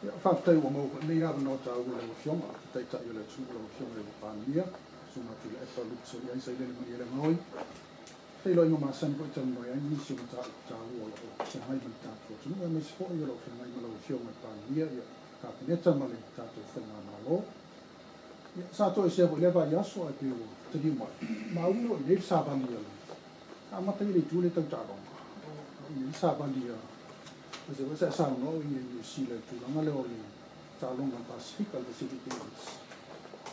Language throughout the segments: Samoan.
Ia, faafetai ua maua foi lenei avanoa taua i lau Afioga, le Taitai o le atunuu, lau Afioga i le Palemia, Susuga Tuilaepa Luke Soliai Sailele Malielegaoi. Feiloaiga masani foi talanoa ai nisi o mataupu taua o lo o feagai ma le tatou atunuu, aemaise foi o lo o feagai ma lau Afioga i le Palemia, ia, Kapeneta ma le tatou faigamalo. Ia, sa toesea foi i lea vaiaso ae pei ua taliu mai, maua o lo o i ai le savali a le amata i le itu lea tau taaloga. O lo o i ai le savali a se foi sa saunoa o i ai i Niu Sila i le tulaga lea o le taaloga a le Pasefika, le Pacific Games.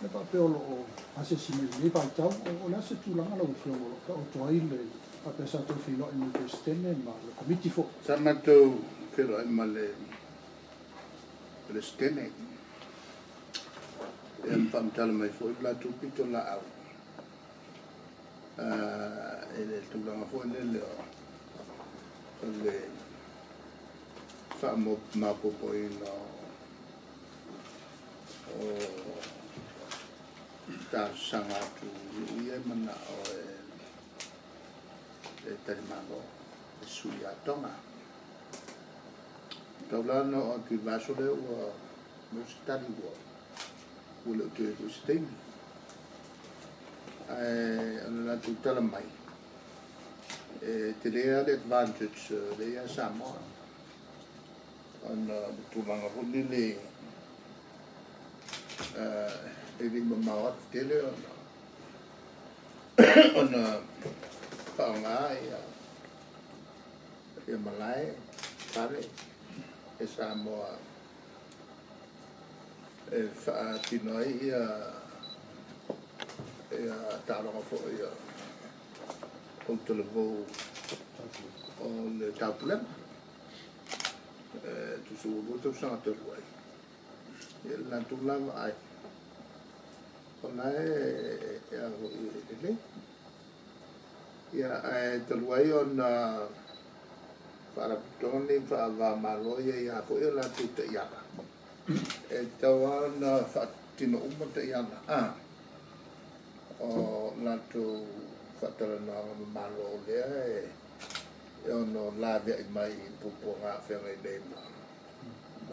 Le faapea o lo o asiasi mai i lenei vaitau, o le a se tulaga lau Afioga o lo o taoto ai le faapea sa toe feiloai ma le Peresetene ma le Komiti foi? Sa matou feiloai ma le Peresetene, ia ma faamatala mai foi le latou pitolaau i le tulaga foi lele o le faamaopoopoina o talosaga atu i nuu ia e manao e talimalo e sui atoga. Tau la na oo atu i le vaiaso lea ua maua se tali ua le o toe foi se taimi. Ae o le latou tala mai, e tele lava le advantage lea ia Samoa, ona o le tulaga foi lele e le i mamao atu tele ona faaaoga ia malae, fale e Samoa e faatino ai ia taaloga foi o talavou o le taupulega. E tusa ua 2 tausaga talu ai. Ia le latou la vaai, o la e a foi e lelei. Ia ae talu ai ona faalapotopotoga nei faava-o-Malo ia i a foi o latou taiala, e tatau lava ona faatino uma taiala o latou faatalanoaga ma Malo lea e ono laveai mai i puapuaga a feagai nei ma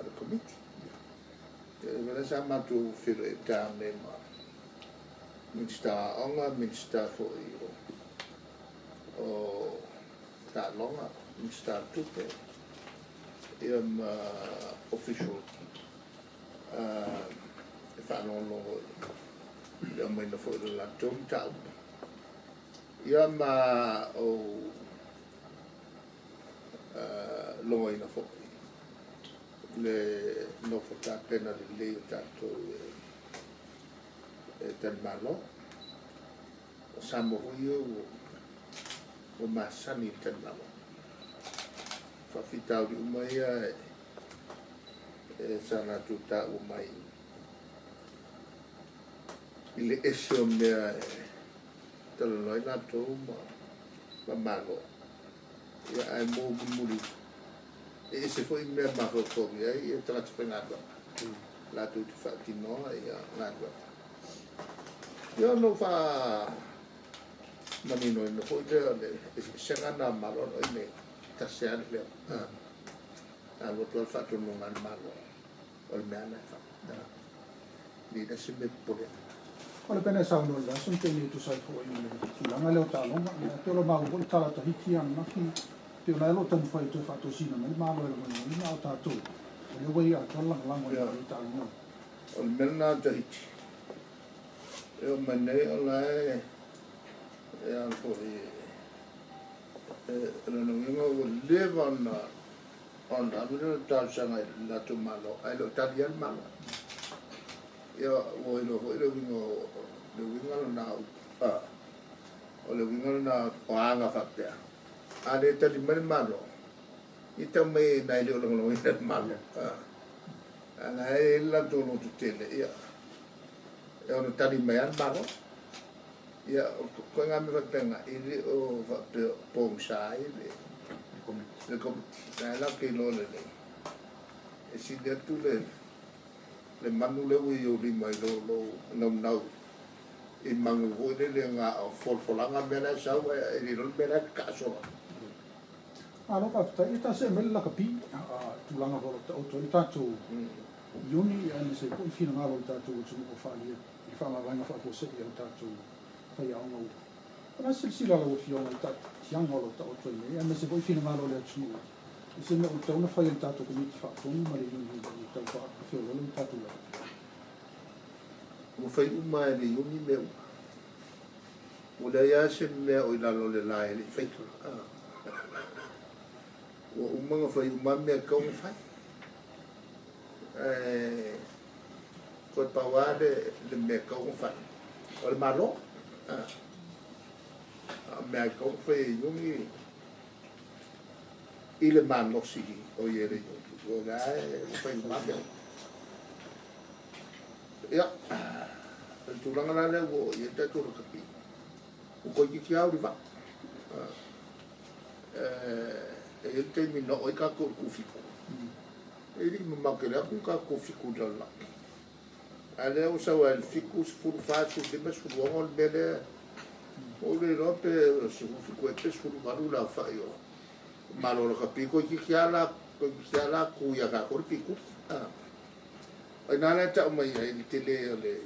le Komiti. E lea sa matou feiloai i taeao nei ma Minisita o Aoga, Minisita foi o Taaloga, Minisita o Tupe, ia ma official e faalogologo i le aumaiga foi o le latou mataupu. Ia ma ou logoina foi le nofo tapena lelei o tatou e talimalo. O Samoa foi ia ua masani i le talimalo. Faafitauli uma ia e sa latou taua mai i le ese o mea e talanoa ai latou ma Malo. Ia ae mo mulimuli e ese foi mea mafaufau i ai ia tagata faigaluega latou te faatinoa ia galuega. Ia ona ou faamaninoina foi lea o le eseesega na o Malo o i nei tasi lava le mea. Alu atu lava le faatonuga a le Malo o le mea na e fai. Le na se mea popole. O le pena e saunoa i le vaiaso na tea nei e tusa ai foi ma le tulaga lea o taaloga. Ia, pei o lo maua foi le tala a Tahiti ananafi, pei o la e o lo o taumafai e toe faatosina mai le Malo e lagolagoina, a o tatou, o lea ua i atoa le lagolago i le taaloga. O le mea lena a Tahiti, e oo mai nei o la e a foi e lona uiga ua leva ona ave le talosaga i le latou Malo, ae le o tali lava le Malo. Ia ua iloa foi le uiga o le uiga lena o le uiga lena o aga faapea. A le tali mai le Malo, ia tau mai nai le o lagolagoina le Malo. A la e le latou loto tele, ia e ono tali mai lava le Malo. Ia koe ngā mea faapena, e le o faapea pogisa ai le Komiti. Na e la ke iloa lelei. E sili atu le manu lea ua i ou lima i lou naunau i magu foi lele na o folafolaga mea la e sau ae le iloa le mea la e kaka'a sola. Malo faafetai. Ia ta see mai le lakapi tulaga o lo taoto ai le tatou iuni, aemaise foi finagalo o le tatou atunuu o faaalia i le faamavaega faafuasei a le tatou faiaoga ua. O le a silasila lau Afioga i taatiaga o lo taoto ai nei, aemaise foi finagalo o le atunuu i se mea ua tatau ona fai e le tatou Komiti Faatonu ma le iuni ina ia tau faafeoloolo le tatou lakapi? Ua fai uma e le iuni mea uma. Ua leai lava se mea o i lalo o le la e le i faia. Ua uma ona fai uma mea e tatau ona fai. Ae toe pau lava le mea e tatau ona fai, o le Malo. A o mea e tatau ona fai e iuni i le malosi o i ai le iuni, o lea ua fai uma mea uma. Ia, o le tulaga la lea ua oo i ai le tatou lakapi, ua toeitiiti lava au le vaa. E i ai le taimi na oo ai tatou i le tufitu. E le i mamao tele atu tatou tufitu i le lalolagi. A lea ua sau ai le 7, 14, 15, 16 le mea lea. Ua ou le iloa pe 17 ea pe 18 le aofai o Malo o lakapi, toeitiiti lava la tu ia tatou le pituli. O i ina la e tau mai ai le tele o le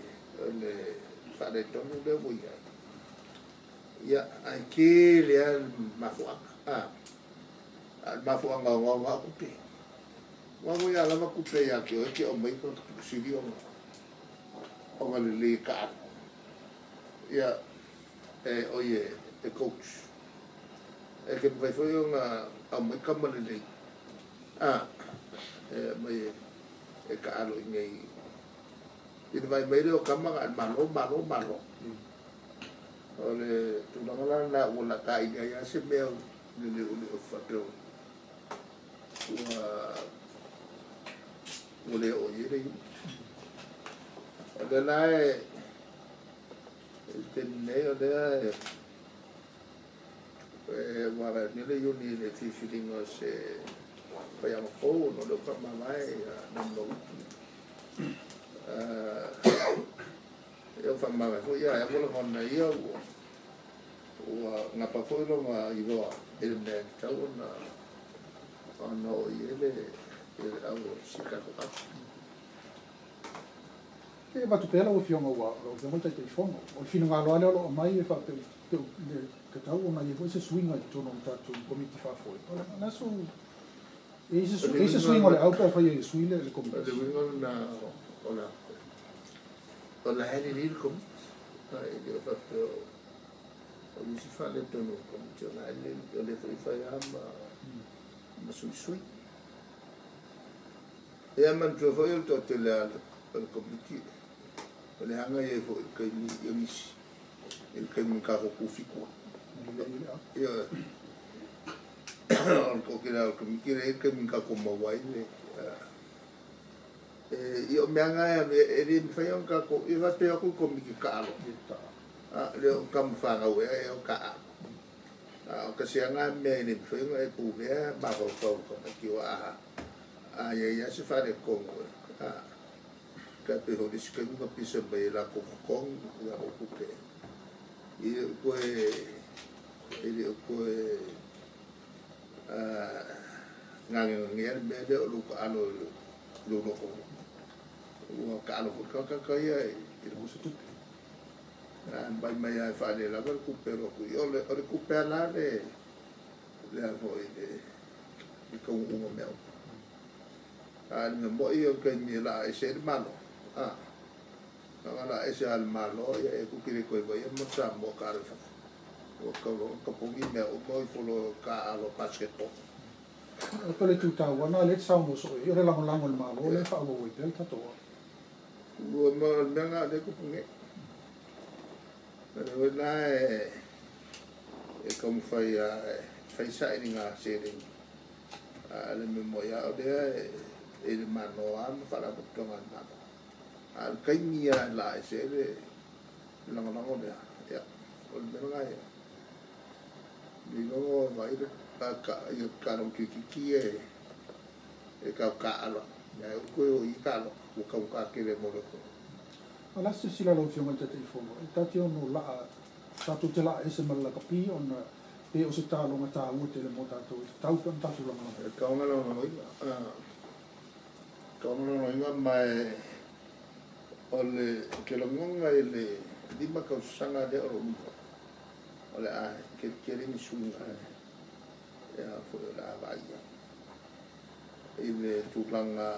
faaletonu lea ua i ai. Ia, ae tele lava le mafuaaga. A o le mafuaaga ogaoga o tupe. Aua foi a lava tupe ia te oe e te aumai tagata pito sili ona lelei e taaalo. Ia, e oi e coach. E te mafai foi ona aumai tama lelei e aumai e taaalo i inei. I le vaai mai lea o tama na o le Malo, Malo, Malo. O le tulaga la lena ua lataili ai lava se mea le o faapea ua le oo i ai le iuni. O lea la e i le taimi nei o lea e ua agai atu nei le iuni i le filifiliga o se faiaoga fou ona o lea ua faamavae Namunauti. Ia ua faamavae foi ae ua lagona ia ua gapa foi lona iloa i le mea e tatau ona oo i ai le au o si tatou atu. E avatu pea lau Afioga ua lau Afioga le Taitaifono. O le finagalo lava lea o lo o aumai e faapea e tatau ona i ai foi se suiga i totonu o le tatou Komiti Faafoe. O le aso e i ai se suiga o le au pe afai e sui le Komiti. O le uiga lena o le o la e lelei le Komiti. E le o faapea o nisi faaletonu o le Komiti, o la e lelei, o lea foi e fai lava ma suisui. Ia manatua foi o le toatele o le Komiti, o le aga ia foi i le taimi i nisi, i le taimi na tatou tufitu ai. Ia, o le toatele o le Komiti lea i le taimi na tatou maua ai le ia o mea na e le mafai ona tatou, ia faapea atu le Komiti taalo, le o tama fanau ea e o taaalo. A o tasi lava na mea e le mafai ona e pulea mafaufau o tamaiti o a i ai lava se faaletonu e pei foi o le isi taimi na pisa mai e latou totogi i latou tupe. E le o toe gagegagea le mea lea o lou taalo i lou loto. Ua taalo foi le tagata ia i le mosa tupe. Mai mai lava e faalelava le tupe o lotu. O le tupe ala le foi le taunuuga mea uma. A le mea moi o le taimi e laa ese ai le Malo. Aga laa ese a le Malo, ia e kuki le koe vai ma Samoa ka alo i fafo. Ua tau loa tapuni mea uma i folo ka alo basketball. O le tu taua na le saunoa so e o le lagolago i le Malo le faaauau ai pea le tatou au. Ua ma o le mea na le kupu nei. O le oe la e taumafai e fai sailiga seleni. A le mea moi a o lea e le Malo lava ma faalapotopotoga a le Malo. A o le taimi lava e laa ese ai le lagolago lea, ia, o le mea lena ia. Le iloga o vaai le taaloga tuititi e tau taaalo. Ae ua toe o i taaloga, ua taugata tele mo le atunuu. O le a silasila lau Afioga i le Taitaifono, e ta te ono laa, tatou te laa ese ma le lakapi ona Pe o se taloga taua tele mo tatou e tatau pe ona tatou lagolago. E taoga lagolagoina, taoga lagolagoina ma e o le ou te lagona i le 5 tausaga lea o lo o luma o le a kelikeli ni suiga e a foi o le a vaaia i le tulaga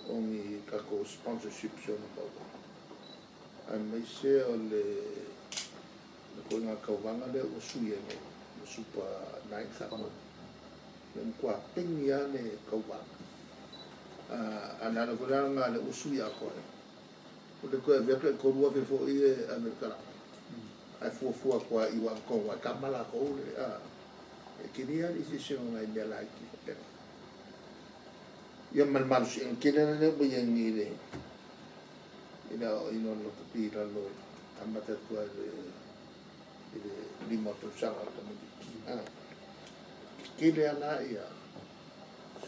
o ni tatou sponsorships e ono maua aemaise o le koiga tauvaga lea ua sui ai nei ua Super 9 tatou le matua peni lava le tauvaga a o le ala foi la lena lea ua sui atoa ai o le toe avea tai 3,000 foi e ave i le talaga ae fuafua atu lava i aua e kama latou le e tele lava le eseesega o nai mea laiti faapena. Ia ma le malosiaga tele la lea ua i ai nei i le i le aoaoina o le lakapi i lalo amata atu lava i le 5 o tausaga o le tamaitiiti. Tetele lava la ia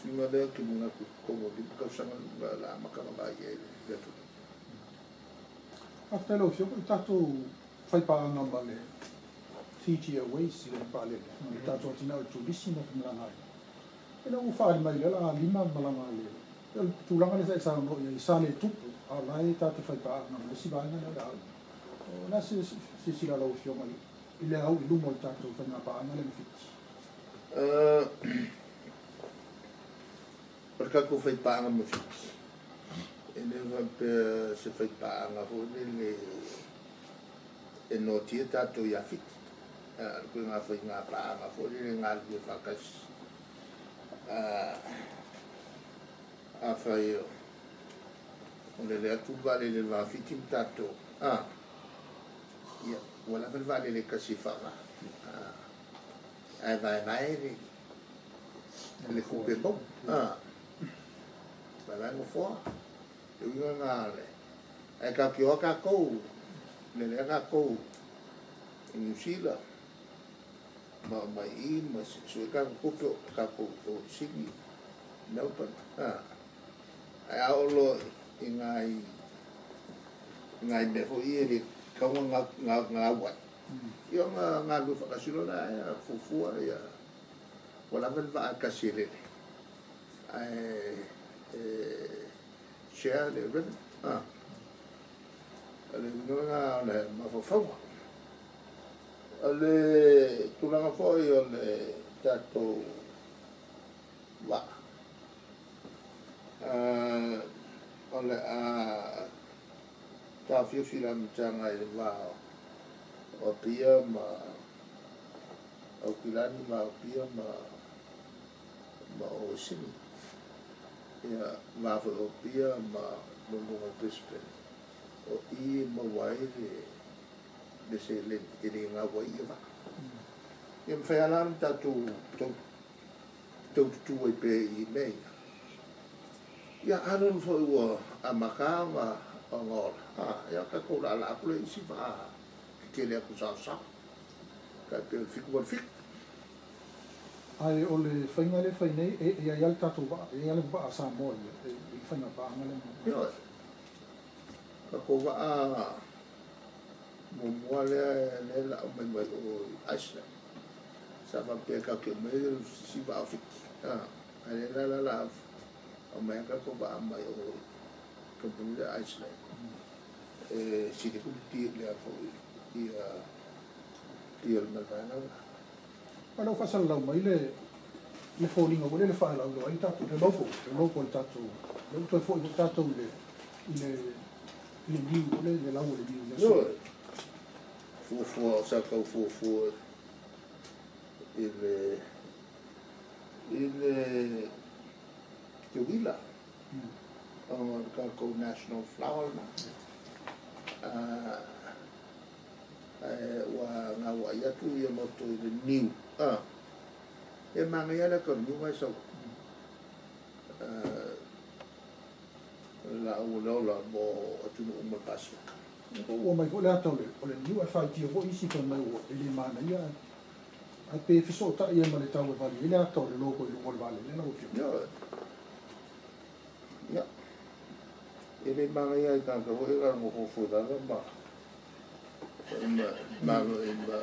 suiga lea ou te manatu i totonu o le 5 tausaga o le a amata ona vaai ai le atunuu. Faafetai lau Afioga i tatou faipaaga ma le Fiji Airways i le vaalele ma le tatou atinae o le turisi ma femalagaai. E le ua faaali mai lea o le a 5 malaga a le o le tulaga lea sa e saunoa i ai sa le tupu a o la e tatou te faipaaga ma le isi vaega lea o le a O le a se silasila a lau Afioga i le au i luma o le tatou faigapaaga lea ma Fiti? O le tatou faipaaga ma Fiti, e le faapea se faipaaga foi lele e noatia tatou ia Fiti. O le ituaiga faigapaaga foi lele e galulue faatasi. Afai o lele atu le vaalele i le va o Fiti ma tatou, ia, ua lava le vaalele e tasi e faaaoga. Ae vaevae le tupe maua. Vaevae nofoa. Le uiga lena o le... Ae tatou te o lava tatou, lele lava tatou i Niu Sila, ma omai i i ma sue tatou tupe o tatou o i Sydney, Melbourne. Ae a oo loa i nai mea foi ia e le tatau ona gau ai, ia ona galulue faatasi loa lea, fuafua ia ua lava le vaa e tasi e lele, ae share le revenue. O le uiga lena o le mafaufauga. O le tulaga foi o le tatou vaa, o le a taofiofi le amataga i le va o Apia ma Aukilani ma Apia ma o Sini. Ia, va foi o Apia ma luga o Brisbane. O i e maua ai le seleni e le gau ai ia vaa. Ia mawhai ala na tatou taututu ai pe i mea ia. Ia anon foi ua amata ona ola. Ia tatou laalaa atu le isi vaa tetele atu saosao. Tai pei o le 787. Ae o le faiga lea e fai nei, e i ai lava le tatou vaa, e i ai lava le vaa a Samoa i le faiga paaga lea. Ioe. Tatou vaa muamua lea la aumai mai o Iceland. Sa faapea tatou te aumai le isi vaa o Fiti. Ae lea la la aumai tatou vaa mai o kamupani lea Iceland. E sili atu le lea foi ia tia o le vaega lena. O lau faasalalau mai le foliga foi lea le faalaulua ai le tatou le logo, le logo o le tatou, lea ua toe foi foi tatou i le niu foi lea, le lau o le niu i le aso. Ioe. Fuafua, sa tau fuafua i le teuila o le tatou national flower lena. Ae ua gauai atu ia loto i le niu. E manaia le ata o le niu mai sau. Laau o le ola mo atunuu uma o le Pasefika. Ua mai foi le ata o le niu ae faitio foi isi fai mai ua e le manaia ae pe fesootai ai ma le tau e vali ai le ata o le logo i luga o le vaalele lau Afioga. Ioe. Ia. E le manaia i tagata foi e nofo lalo ma Ma ma ma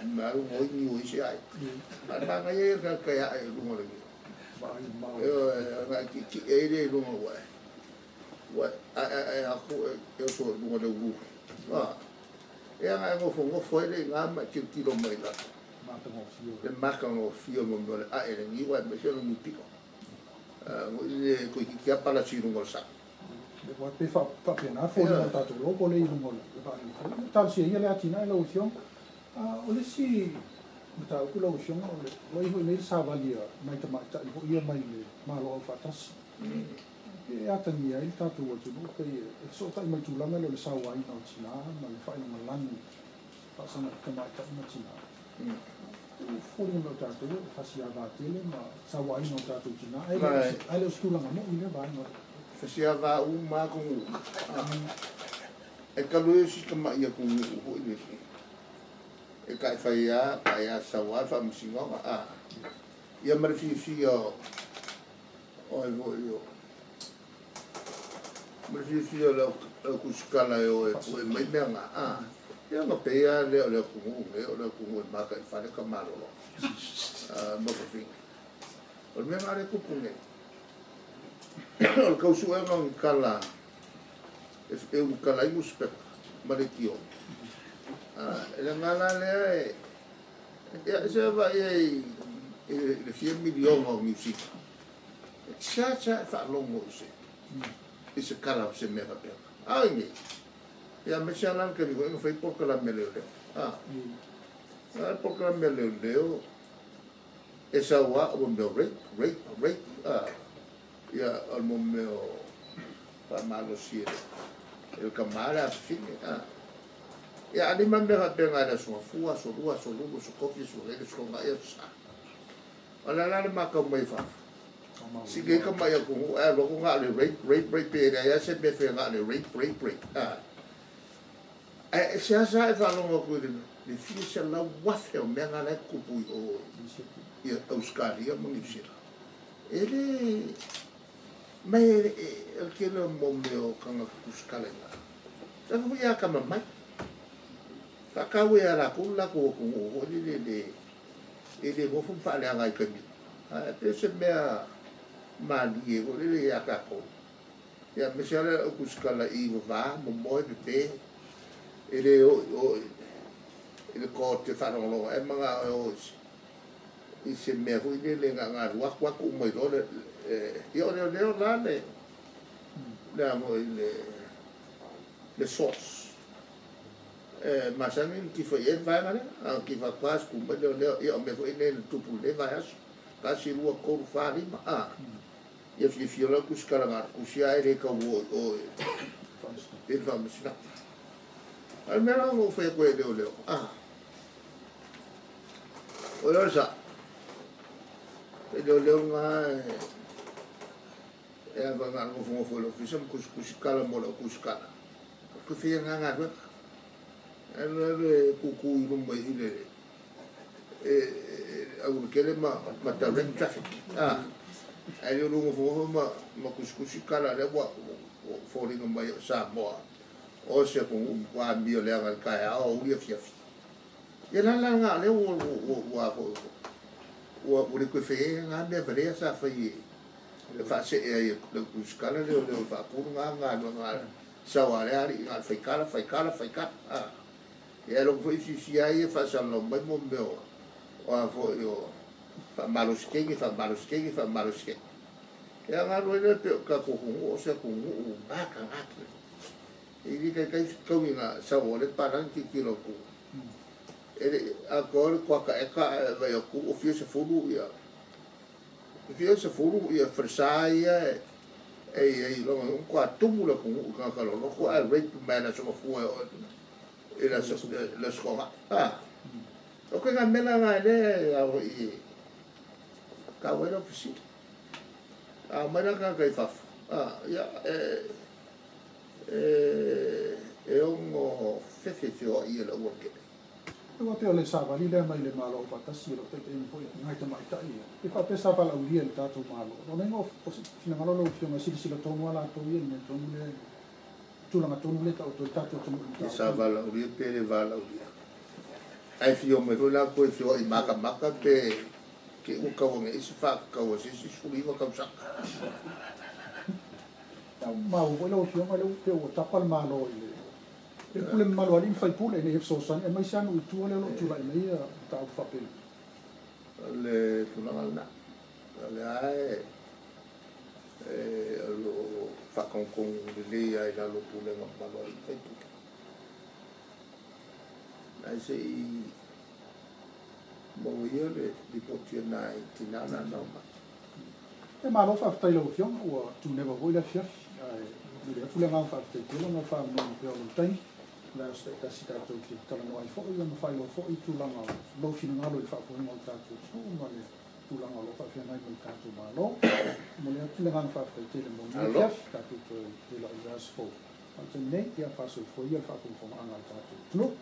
ma ngoi ni o isi ai. Ma ma ngai e ka ka ya e lunga le. Vaai E nga ki ki e le lunga wa. Wa a a a ku e so lunga le ulu. Ah. E nga ngofo ngofo e le nga ma ti ti lo mai la. Matagofie. Le maka ngofie mo mo le a e le ni wa me se lo ni piko. Le ko ki kia pala si lunga sa. Ua pe faapena foliga o tatou logo le i luga o le vaalele foi talosia ia le atinae lau Afioga. O le isi mataupu lau Afioga o le ua iho i nei le savali a nai tamaita'i fo'i ia mai le Malo Aufaatasi e atagia ai le tatou atunuu pei e fesoota'i ma le tulaga lea o le sauaina o tinā ma le faailogalanu faasaga i tamaita'i ma tinā. Ua foliga mai o tatou e fasiava tele ma sauaina o tatou tinā ae le o se tulaga mo'i lea vaega. Fasiava uma ko. E kalu e si kama ia ku ho i le. E kai whai a, kai a sawa wha musinga a. Ia mara fi fi o o e vo i o. Mara fi fi o le kusikala e o e po e mai mea ngā a. Ia nga pe ia le o le ku ngu nge o le ku ngu e maka i whare ka marolo. Ma ka finga. O le mea ngā re kupu nge. O le kausu e ngā kala e u kala i muspeka ma le kio. E le ngala lea e ia se va ia i le fia miliona o New Zealand. E tsa tsa e whaalongo i se. I se kala o se mea kapea. A inge. Ia me se alan ka ni whai porka la mea leo leo. A porka la mea leo leo e sa wa o mea rape, rape, rape. Ia o mo mea pa malo si e le kamara a fine. Ia ani ma mea kapea ngai la sunga fua, so lua, so lulu, so kofi, so hele, so ngai ia sa. O la la le makau mai whafa. Si ke ka mai aku ngu a loko ngā le rape, rape, rape, e ia se me whea ngā le rape, rape, rape. E se asa e whalonga ku i le fia se lau wafe o mea ngā le kupu i o i Australia ma New Zealand. E le mai e ke le mo meo kanga kuskale ngā. Sa fu ia ka mamai. Whakawe a la ku la ku ku ngu le le le e le ngofu whaale anga i kami. E pe se mea mali e ko le le ia kako. Ia me se ala o kuskala i vava, mo moe pe pe, e le o e le ko te whanongolo e mga o i se mea hui le le ngā ngā ruaku aku mai lo le ia o leo leo la le le amo i le le sauce. E masangi ki whai e vaenga le, a ki wha kwas ku mai leo leo ia o me hui le tupu le vai aso. Ka si rua koru whārima, a. Ia fi fi la kuskala ngā kusia e le ka wo o e le whamasina. Al mea la ngo whai koe leo leo. O leo sa. E leo leo ngā e ava ngā ngofo ngofo le ofisa ma kusikala mo le kusikala. Ku whia ngā ngā rua. E le le kuku i rumba i le e au le kele ma direct traffic. Ai le ngofo ngofo ma kusikusikala le wa fōringa mai o Samoa. O se ko wa mio le anga kai a o uri fia fi. Ia la la ngā le o wa ko wa o le koe whae ngā mea varea sa whai e. Le whaase e ai le kusikala le o le o whaakuru ngā ngā ngā ngā sawa le ari ngā whaikala, whaikala, whaikala. Ia lo foi fi fi ai e whaasalo mai mo meo o a foi o whamalosikenge, whamalosikenge, whamalosikenge. Ia ngā roi le pe ka kukungu o se kungu u ngā ka ngā ki. I li kai kai kaungi ngā sawa le parang ki ki lo ku. E le a ko le kwa ka eka e vai o ku o fia se furu ia. O fia se furu ia fresa ia e e e longa un kwa tumu le kungu ka ka lo ko a rape man a so fu e e la la skoga. O ke ngā mela ngā le a o i ka wera fusi. A mai la ka kai fafu. Ia e e ongo fefe fe o i la ua kele. E wa pe o le savali lea mai le Malo Aufaatasi o lo taitaina foi ngai tamaitai ia. E faapea sa valaulia le tatou Malo. O lenga o finagalo lau Afioga silasila tonu a latou ia le mea tonu lea. tulaga tonu lea e taoto ai le tatou atunuu i Ia sa valaaulia pe le valaaulia. Ae fia omai foi latou e feoai makamaka pe te i ua tau ane ai se faatatau a se isi 19 tausaga. Maua foi lau Afioga lea pei ua tapa le Malo i le pule mamalu a alii ma faipule ina ia fesoasoani aemaise lava nuu i tua lea o lo o tulai mai ia mataupu faapena. O le tulaga lena, o lea lava e o lo o faatonutonu lelei lava i lalo o pulega mamalu a alii ma faipule. Ae se i maua ia le lipoti a nai tina na na omai. E malo faafetai i lau Afioga, ua tuneva foi le afiafi, ae momoli atu le agaga faafetai tele ona o le faamamalu pea o lou taimi. O le aso taitasi tatou te talanoa ai foi ma faailoa foi tulaga o lou finagalo i le faafoega o le tatou atunuu ma le tulaga o lo o faafeagai ma le tatou Malo. Momoli atu le agaga faafetai tele mo lenei afiafi, tatou toe feiloai i le aso fou. A o le taimi nei, ia faasoifua ia le faafogafogaaga a le tatou atunuu.